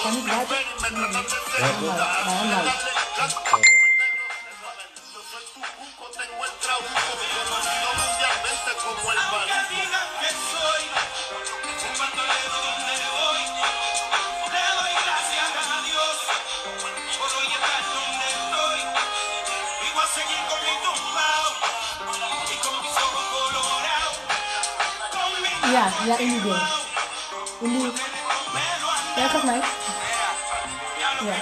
Kan ik water? Nee, Ja, ja, in die ding. In die... Ja, geef mij. Ja, ja.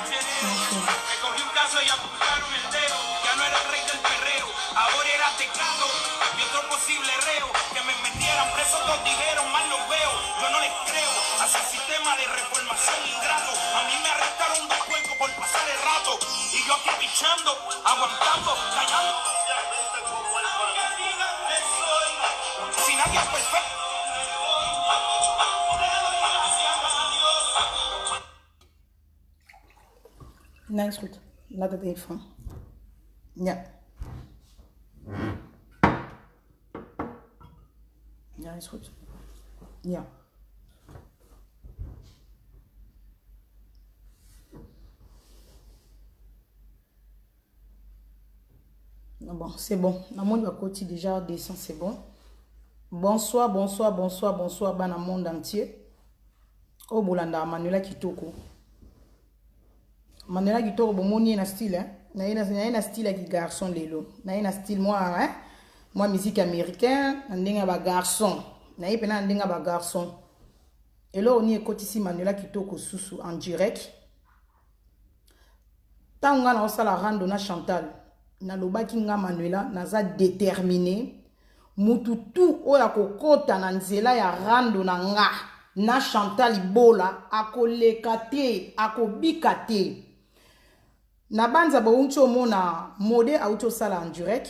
Nee, is goed. Laat het even. Ja. Ja, is goed. Ja. Bon, c'est bon. Namoni bakoti déjà descend, c'est bon. Bonsoir, bonsoir, bonsoir, bonsoir, bana monde entier. Oyo bolandaka Manuela Kitoko. Manuela Kitoko bomoni ye na style, hein? Na ye na style ya ki garçon lelo. Na ye na style moi, hein? Moi musique américain, na ndenge ya ba garçon. Na ye pena na ndenge ya ba garçon. Eloko nini ekotisi Manuela Kitoko susu en direct? Ntango nga naosala rando na Chantal, nalobaki nga Manuela naza déterminé mutu tu oyo akokota na nzela ya rando na nga na Chantal Ibola akoleka te, akobika te. Na banza bowuti omona mode awuti osala en direct.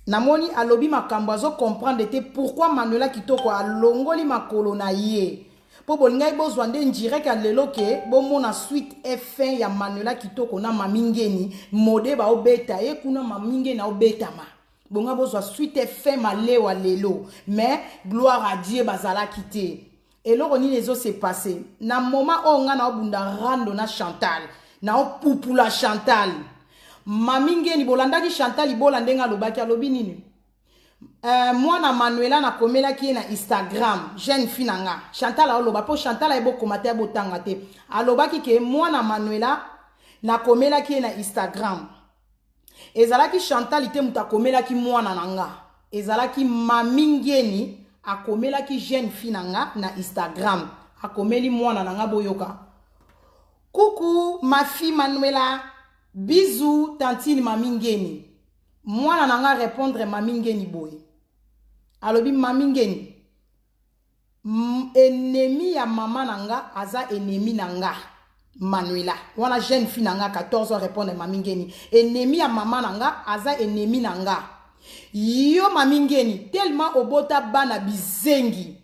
Namoni alobi makambo azo comprendre te pourquoi Manuela Kitoko alongoli makolo na ye. Po bolingaki bozwa nde direct ya lelo ke bomona suite et fin ya Manuela Kitoko na Mami Ngeni mode baobeta ye kuna Mami Ngeni aobetama. Bonga bozwa suite et fin malewa lelo mais gloire à Dieu bazalaki te. Eloko nini ezo se passer na moment oyo nga na obunda rando na Chantal na opupula Chantal Mami Ngeni bolandaki Chantal Ibola ndenge alobaki alobi nini mwana Manuela nakomelaki ye na Instagram jeune fille na nga Chantal aoloba po Chantal aye bokoma te abotanga te alobaki ke mwana Manuela nakomelaki ye na Instagram Ezalaki Chantal te moto akomelaki mwana na nga. Ezalaki Mami Ngeni akomelaki jeune fille na nga na Instagram. Akomeli mwana na nga boyoka. Coucou ma fille Manuela. Bisous tantine Mami Ngeni. Mwana na nga répondre Mami Ngeni boye. Alobi Mami Ngeni. Ennemi ya mama na nga aza ennemi na nga Manuela wana jeune fille na nga 14 ans répondre mami ngeni ennemi ya mama na nga aza ennemi na nga yo mami ngeni tellement obota bana bizengi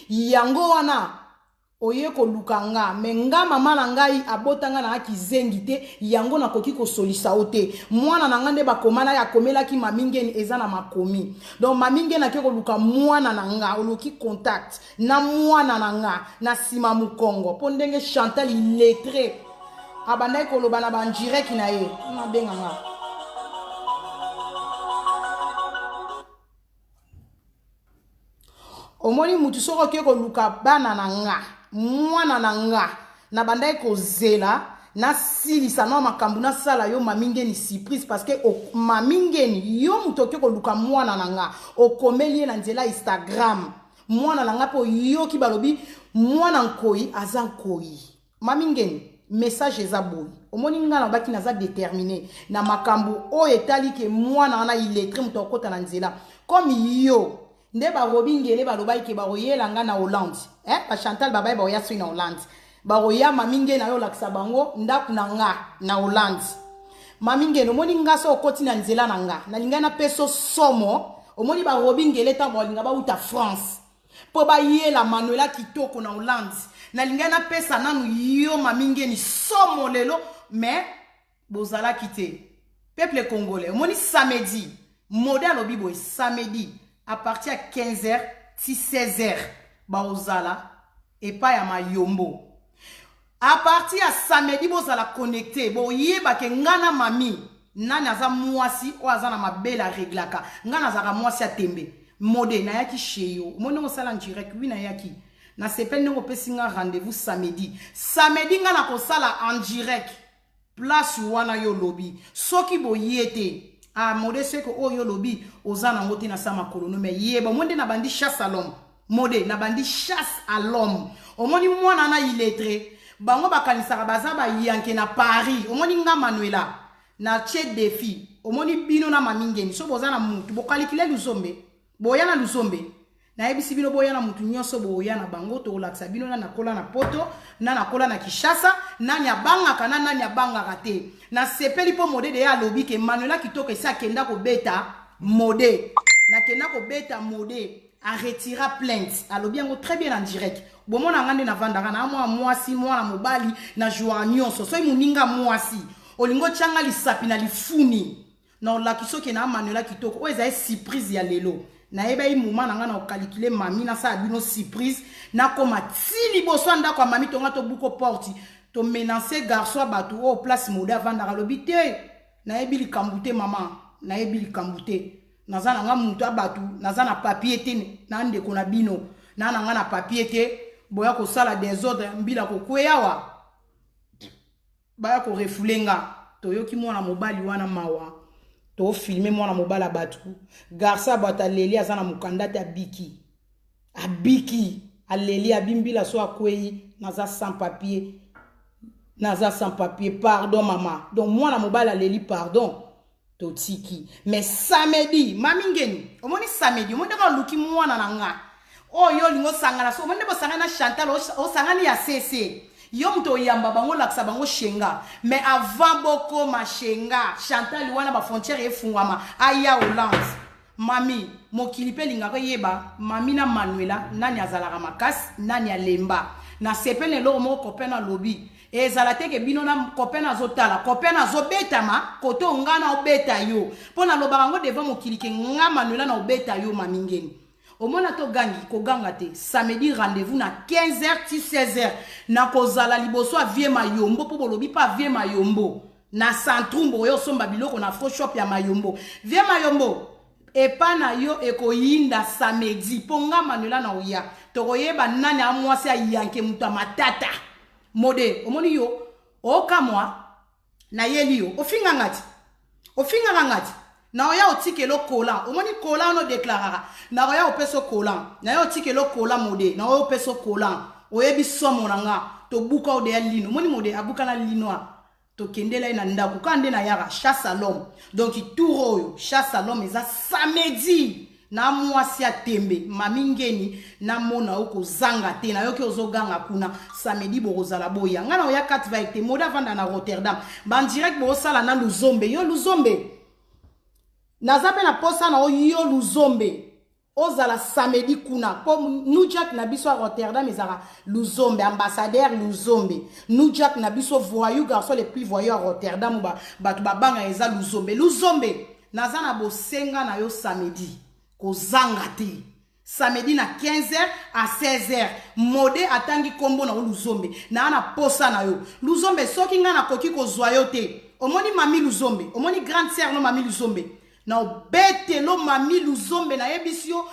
yango wana oye koluka nga me nga mama na ngai abota nga na kizengi te yango nakoki kosolisa yo te mwana na nga nde bakomanaki akomelaki mami ngeni eza na makomi donc mami ngeni ake koluka mwana na nga oluki contact na mwana na nga na nsima mokongo mpo ndenge Chantal illettré abandaki koloba na bandireki na ye nabenga nga Omoni mutu soki oke koluka bana na nga mwana na nga na bandaki kozela nasilisa nao makambo nasala yo mami ngeni surprise parce que mami ngeni yo mutu oke koluka mwana na nga okomeli ye na nzela Instagram mwana na nga mpe oyoki balobi mwana nkoyi aza nkoyi mami ngeni message eza boye omoni nga nalobaki naza determine na makambo oyo etali ke mwana wana illettré moto akota na nzela comme yo nde ba Robi Ngele balobaki ke bakoyela nga na Hollande eh ba Chantal babaye bakoya soki na Hollande. Bakoya mami nge na yo olakisa bango ndako na nga na Hollande. Mami nge omoni nga so okoti na nzela na nga nalingai napeso somo. Omoni ba Robi Ngele ntango balinga bauta France mpo bayela Manuela kitoko na Hollande, nalingai napesa nanu yo mami ngeni somo lelo, mais bozalaki te. Peuple congolais, omoni samedi mode alobi boye, samedi à partir ya 15h ti 16h baozala epai ya Mayombo. À partir ya samedi bozala connecté, boyebake nga na mami nani aza mwasi oyo aza na mabele areglaka. Nga nazalaka mwasi ya tembe. Mode nayaki chez yo, omoni ndenge osala direct. Wi, nayaki, nasepeli ndenge opesi nga rendez-vous samedi. Samedi nga nakosala en direct place wana yo olobi. Soki boye te, ah mode, soki oyo olobi oza nango te na sa makolo no. Mais yeba, omoni nde nabandi chasse à l'homme. Mode, nabandi chasse à l'homme. Omoni mwana na illettré, bango bakanisaka baza bayanke na Paris. Omoni nga Manuela natie défi. Omoni bino na mami ngeni, so boza na mutu bokalikile luzombe, boya na luzombe. Nayebisi bino, boya na mutu nyonso, boya na bango, tokolakisa bino nani akola na Poto, nani akola na Kinshasa, nani abangaka na nani abangaka te. Nasepeli mpo mode de ye alobi ke Manuela Kitoko esi akenda kobeta mode. Nakenda kobeta mode, aretira plainte. Alobi yango très bien en direct. Bomona nga nde navandaka na mwana mwasi, mwana mobali na jouaka nyonso. Soki moninga mwasi olingi otyanga lisapi na lifuni na olakisi oke na Manuela Kitoko. Oyo ezali surprise ya lelo. Nayebaki moma na ngai na okalikile mami, nasala bino surprise, nakóma ti liboso ya ndako ya mami, tonga tobuko porte, tomenance garçon ya bato oyo place mode avandaka. Alobi te, nayebi likambo te mama, nayebi likambo te, naza na nga moto ya bato, naza na papier te, na ndeko na bino na na nga na papier te. Boya kosala désordre, mbila kokweya awa, baya korefouler nga. Toyoki mwana mobali wana mawa, tofilme mwana mobali ya bato, garçon ya bato aleli, aza na mokanda te, abiki, abiki, aleli, abimbila so akwei, naza sans papier, naza sans papier, pardon mama. Donc mwana mobali aleli pardon, totiki. Mais samedi, mami ngeni, omoni samedi, omoni ndenge oluki mwana na nga oyo olingi osangana. So omoni nde bosangani na Chantal, osangani ya cc, yo moto oyamba bango, olakisa bango shenga. Mais avant bokoma shenga, Chantal wana bafrontière efungwama, aya Hollande. Mami, mokili mpe elingaka eyeba mami na Manuela nani azalaka makasi, nani alemba. Nasepeli na eloko moko copain alobi. Ezala te ke bino na copain azotala, copain azobetama kote oyo nga na obeta yo, mpo nalobaka yango devant mokili ke nga Manuela na obeta yo. Mami ngeni, omona togangi koganga te. Samedi rendez-vous na 15h ti 16h, nakozala liboso ya vie Mayombo, mpo bolobi mpa vie Mayombo na Santrumbo oyo osomba biloko na Afro Shop ya Mayombo. Vie Mayombo, epa na yo ekoyinda samedi, mpo nga Manuela na oya, tokoyeba nani amwasi ayanke moto ya matata. Mode, omoni yo okamwa, nayeli yo, ofinganga ti ofingaka nga ti na oya otikela okola. Omoni kola wana odeklaraka, na oya opesa okola na yo, otikela okola. Mode, na oya opesa okola, oyebi somo na nga, tobuka odeya lino. Omoni mode abuka na lino, tokendela ye na ndako kaka nde nayaka chasse à l'homme. Donc tour oyo chasse à l'homme eza samedi na mwasi ya tembe. Mami ngeni, namona yo kozanga te, nayoki ozoganga kuna. Samedi bokozala, boya, ngai na oya 4 te. Mode avanda na Rotterdam, bandirect bosala na luzombe. Yo luzombe, naza mpe na posa na yo luzombe, ozala samedi kuna, mpo nujak na biso ya Rotterdam ezalaka luzombe, ambassadeur luzombe, nujak na biso, voyou, garçon le plus voyou ya Rotterdam, bato babanga eza luzombe. Luzombe, naza na bosenga na yo samedi, kozanga te samedi na 15h à 16h. Mode atangi nkombo na yo luzombe, naa na posa na yo luzombe. Soki ngai nakoki kozwa yo te, omoni mami luzombe, omoni grande sœur no mami luzombe, na obetelo mami luzombe. Nayebisi yo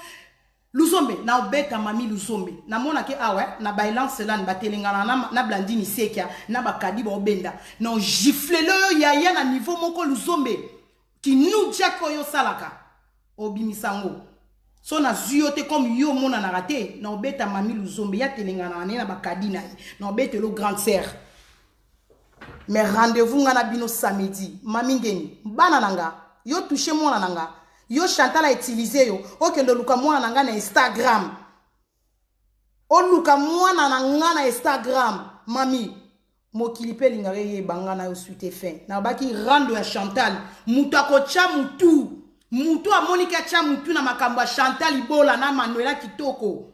luzombe, na obeta mami luzombe. Namonaki awa na bailancelan batelengana na Blandini Sekia na bakadi baobenda na ogiflele oyo yaya na niveau moko. Luzombe, kinujak oyo osalaka, obimisa yango. So nazwi yo te, comme yo omonanaka te, na obeta mami luzombe ya telengana na ye na bakadi na ye, na obetelo grande sœur. Mais rendez-vous nga na bino samedi. Mami ngeni, bana na nga, yo touche mwana na nga, yo Chantal autilize yo, okende oluka mwana na nga na Instagram, oluka mwana na nga na Instagram. Mami, mokili mpe elingaka eyeba nga na yo suite fin. Nalobaki rando ya Chantal, moto akotya mutu, moto amoniki atya mutu na makambo ya Chantal Ibola na Manuela Kitoko.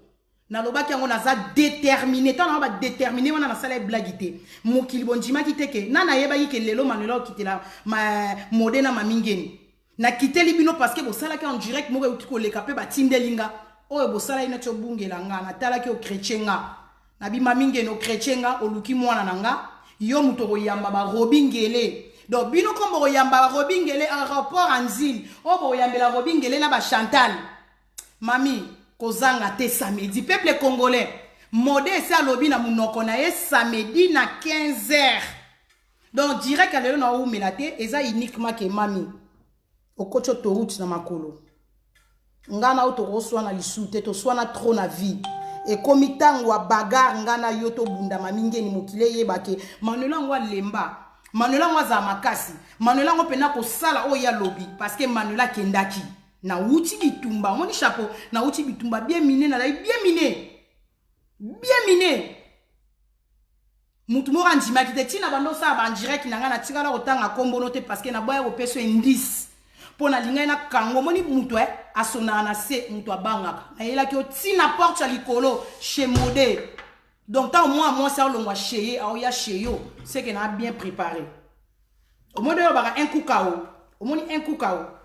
Nalobaki yango naza déterminé. Ntango na ba déterminé wana nasala ye blague te. Mokili bondimaki te ke na nayebaki ke lelo Manuela okitela ma, mode na Mami Ngeni. Nakiteli bino parce que bosalaki en direct moko euti koleka mpe batindeli nga oyo bosalaki neti obungela nga. Natalaki ochrétien nga nabima mingene ochrétien nga oluki mwana na nga yo moto okoyamba barobi ngele. Donc bino kombo koyamba barobi ngele aéroport ya Nzili oyo bokoyambela robi ngele na bachantal. Mami kozanga te samedi peuple congolais mode esi alobi na munoko na ye samedi na 15 heures. Donc direct ya lelo na oumela te eza uniquement ke mami okoti autoroute na makolo. Nga na yo tokoswana lisusu te, toswana trop na vie. Ekomi ntango ya bagarre nga na yo tobunda mami ngeni mokili eyeba ke Manuela yango alemba. Manuela yango azala makasi. Manuela yango mpena kosala oyo ya lobi parce que Manuela akendaki. Nauti bitumba, omoni chapeau, nauti bitumba bien miné, nazali bien miné. Bien miné. Mutu moko andimaki te ntina bando osala ba direct na ngai natikala kotanga kombo no te parce que naboya kopesa indice mpo nalingai nakango. Omoni mutu asonaka na se, mutu abangaka. Nayelaki yo ntina porte ya likolo chez Mode. Donc ntango mwana mwasi aolongwa chez ye aoya chez yo, c'est que na bien préparé. Omoni oyo baka un coup kao, omoni un coup kao.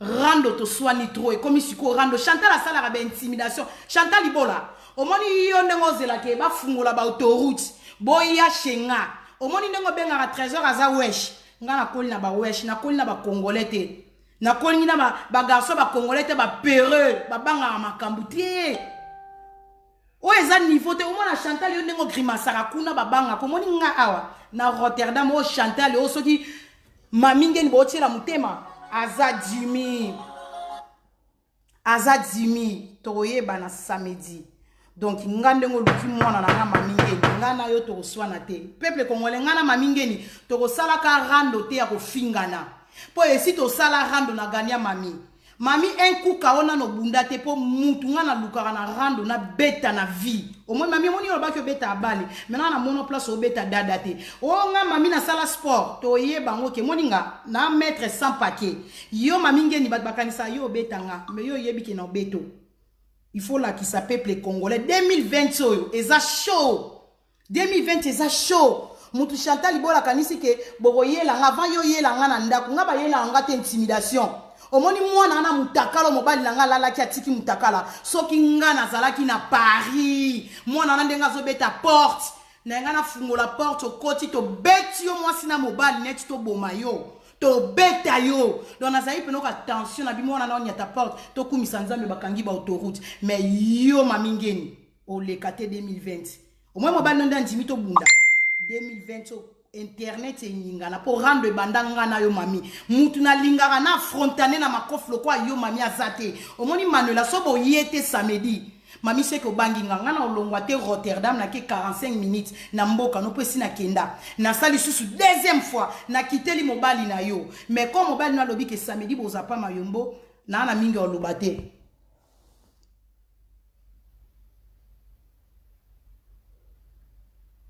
Rando toswani trop ekomi sikoyo rando. Chantal asalaka ba intimidation. Chantal Ibola, omoni yo ndenge ozelaka bafungola ba autoroute boya chez nga. Omoni ndenge obengaka Trésor aza wesh. Nga nakoli na ba wesh, nakoli na ba congolais te. Nakoli na ba garçon ba congolais te, ba peureux, babangaka makambo te. Oyo eza niveau te. Omona Chantal yo ndenge ogrimasaka kuna babangaka. Omoni nga awa na Rotterdam oyo Chantal oyo soki mami ngeni botiela motema aza Jimmy. Aza Jimmy tokoyeba na samedi. Donc nga ndenge oluki mwana na nga mami ngeni, nga na yo tokoswana te. Peuple congolais nga na mami ngeni tokosalaka rando te ya kofingana. Po esi tosala rando na gania mami. Mami un coup kao nano bunda te po mutu nga na lukaka na rando na beta na vie. Omoni mami omoni yo baki obeta abale. Maintenant na mono place obeta dada te. O nga mami na sala sport to yeba ngo ke moni nga na mettre sans paquet. Yo mami ngeni bat bakanisa yo obeta nga mais yo yebi ke na obeto. Il faut lakisa peuple congolais 2020 oyo eza chaud. 2020 eza chaud. Mutu Chantal Ibola kanisi ke bokoyela nga avant yo yela nga na ndako nga bayela nga te intimidation. Omoni mwana na mutakala mobali na nga alalaki atiki mutakala soki nga nazalaki na Paris mwana na ndenge azobeta porte na nga nafungola porte okoti tobeti yo mwasi na mobali neti toboma yo tobeta yo. Donc nazali pena oka tension na bimo wana na onyata porte tokumisa Nzambe bakangi ba autoroute mais yo mami ngeni oleka te 2020 omoi mobali nonde andimi tobunda 2020 internet enyingana po rando ebanda nga na yo mami mutu nalingaka na frontane na makofi lokwa yo mami aza te. Omoni Manuela so boye te samedi mami seke obangi nga nga na olongwa te Rotterdam na ke 45 minutes na mboka no po esi nakenda nasali susu deuxième fois nakiteli mobali na yo mais comme mobali no alobi ke samedi boza pa mayombo na na mingi oloba te.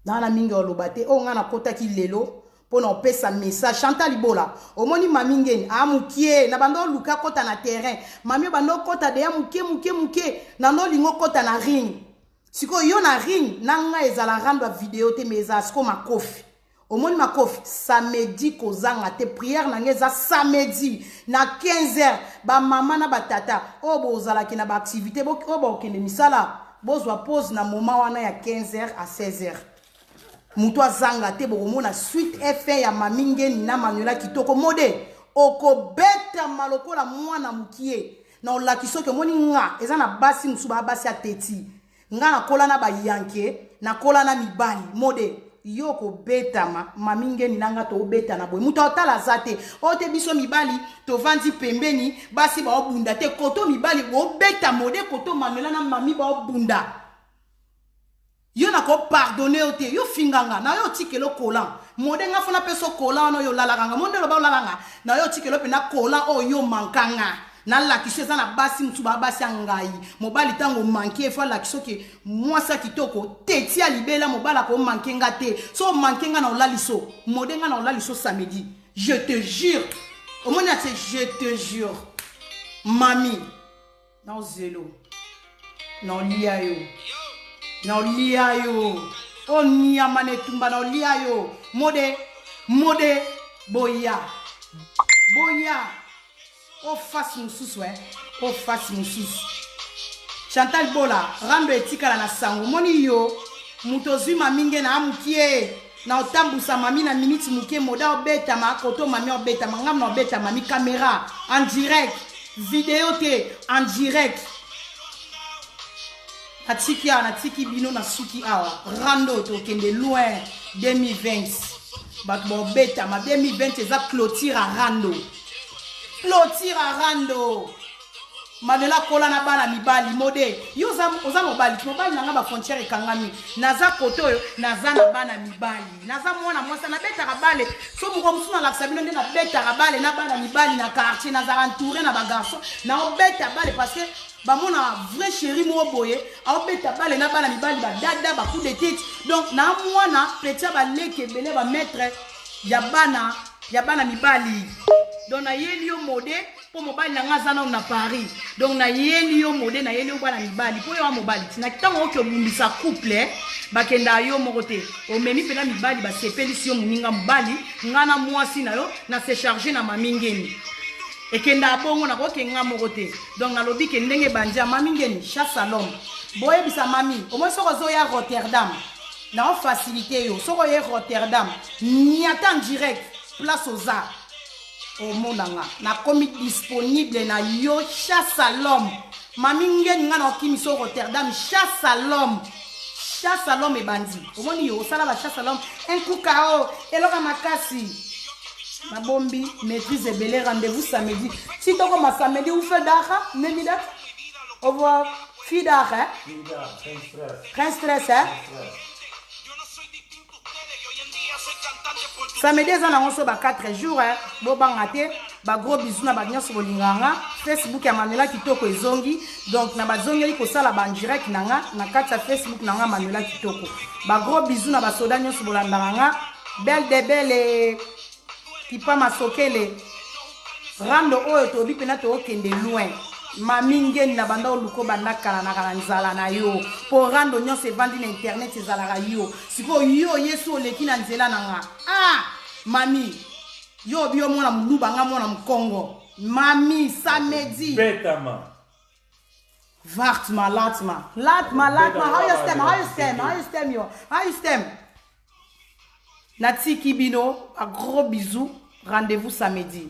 Na mingi oloba te oyo nga nakotaki lelo mpo na opesa message. Chantal Ibola omoni mami ngeni a mukie na bando oluka kota na terrain mami bando kota deya mukie mukie mukie na ndo lingo kota na ring sikoyo yo na ring na nga ezala rando ya video te mais ezala sikoyo makofi. Omoni makofi samedi kozanga te prière na nga eza samedi na 15h ba mama na ba tata oyo bozalaki na ba activité oyo bokende misala bozwa pause na moment wana ya 15h à 16h. Mutu azanga te bokomona suite F1 ya mami ngeni na Manuela Kitoko mode okobeta malokola mwana mukie na olakisi oke omoni nga eza na basi musu ba basi ya teti nga nakola na bayanke nakola na mibali mode yo kobetama mami ngeni na nga tobetana boye mutu atala aza te oyo te biso mibali tovandi pembeni basi baobunda te koto mibali bobeta mode koto Manuela na mami baobunda yo nako pardonner yo te yo finganga na yo tikelo kolan mode nga fona peso kolan wana yo lalaka nga monde loba olalanga na yo tikelo pena kolan oyo yo mankanga. Nalakisi eza na basi mosusu baa basi ya ngai. Mobali ntango omanke efo alakisi oke mwasi ya kitoko teti ya libela mobali akomanke nga te. So omanke nga na olaliso mode nga na olaliso samedi. Je te jure. Omoni ate je te jure. Mami naozelo naolia yo naolia yo onyama na etumba naolia yo mode mode boya boya o face mosusu eh o face mosusu Chantal Bola rando etikala na sango moni yo moto ozwi mami nge na amukie na otambusa mami na minute moke moda obetama koto mami obetama ngam na obeta mami caméra en direct video te en direct natiki awa natiki bino na suki awa rando tokende loin 2020 bato baobetama 2020 eza clôture ya rando clôture ya rando Manuela kola na bana mibali mode yo oza, oza mobali mobali na nga ba frontière ekangami naza kote oyo naza na bana mibali naza mwana mwasi nabetaka bale so moko mosusu nalakisa bino nde nabetaka bale na bana mibali na quartier nazala entouré na bagarçon naobeta bale parce que bamona vrai chéri moko boye aobeta bale na bana mibali badada ba coup de tete donc na mwana petit ya baleki ebele bamaître ya bana ya bana mibali donc nayeli yo mode mpo mobali na nga aza nano na paris donc nayeli yo mode nayeli yo bana mibali mpo yo wa mobali tina ntango oki obundisa couple bakendaka yo moko te omemi mpena mibali basepelisi yo moninga mobali nga na mwasi na yo na se charge na mami ngeni ekendaka bongo nakoki nga moko te donc nalobi ke ndenge ebandi ya mami ngeni chasse à l'homme boyebisa mami omoi soki ozoya rotterdam nao facilité yo soki oye rotterdam niata en direct place oza omona nga nakomi disponible na yo chasse à l'homme mami ngeni nga na okimiso rotterdam chasse à l'homme chasse à l'homme ebandi omoni yo osala ba chasse à l'homme un coup kao eloko makasi nabombi maîtrise ebele rendez-vous samedi si tokoma samedi ufe daha nemida au revoir fidah hein geen stress hein Samedi eza nango so ba 4 jours hein. Bobanga te ba gros bisous na bato nyonso bolingaka nga. Facebook ya Manuela Kitoko ezongi donc na bazongeli kosala ba direct na nga na kati ya Facebook na nga Manuela Kitoko. Ba gros bisous na basoda nyonso bolandaka nga. Belle de belle Kipa Masokele rando oyo toyebi mpena tookende loin mami ngeni na banda oluka obanda kala na kala nzala na yo mpo rando nyonso evandi na internet ezalaka yo sikoyo yo yesu oleki na nzela na nga ah mami yo obi yo mwana moluba nga mwana mokongo mami samedi betama Wacht maar, laat maar. Laat maar, laat maar. Hou je stem, hou je stem, hou je stem, joh. Hou je stem. Natiki bino, un gros bisou. Rendez-vous samedi.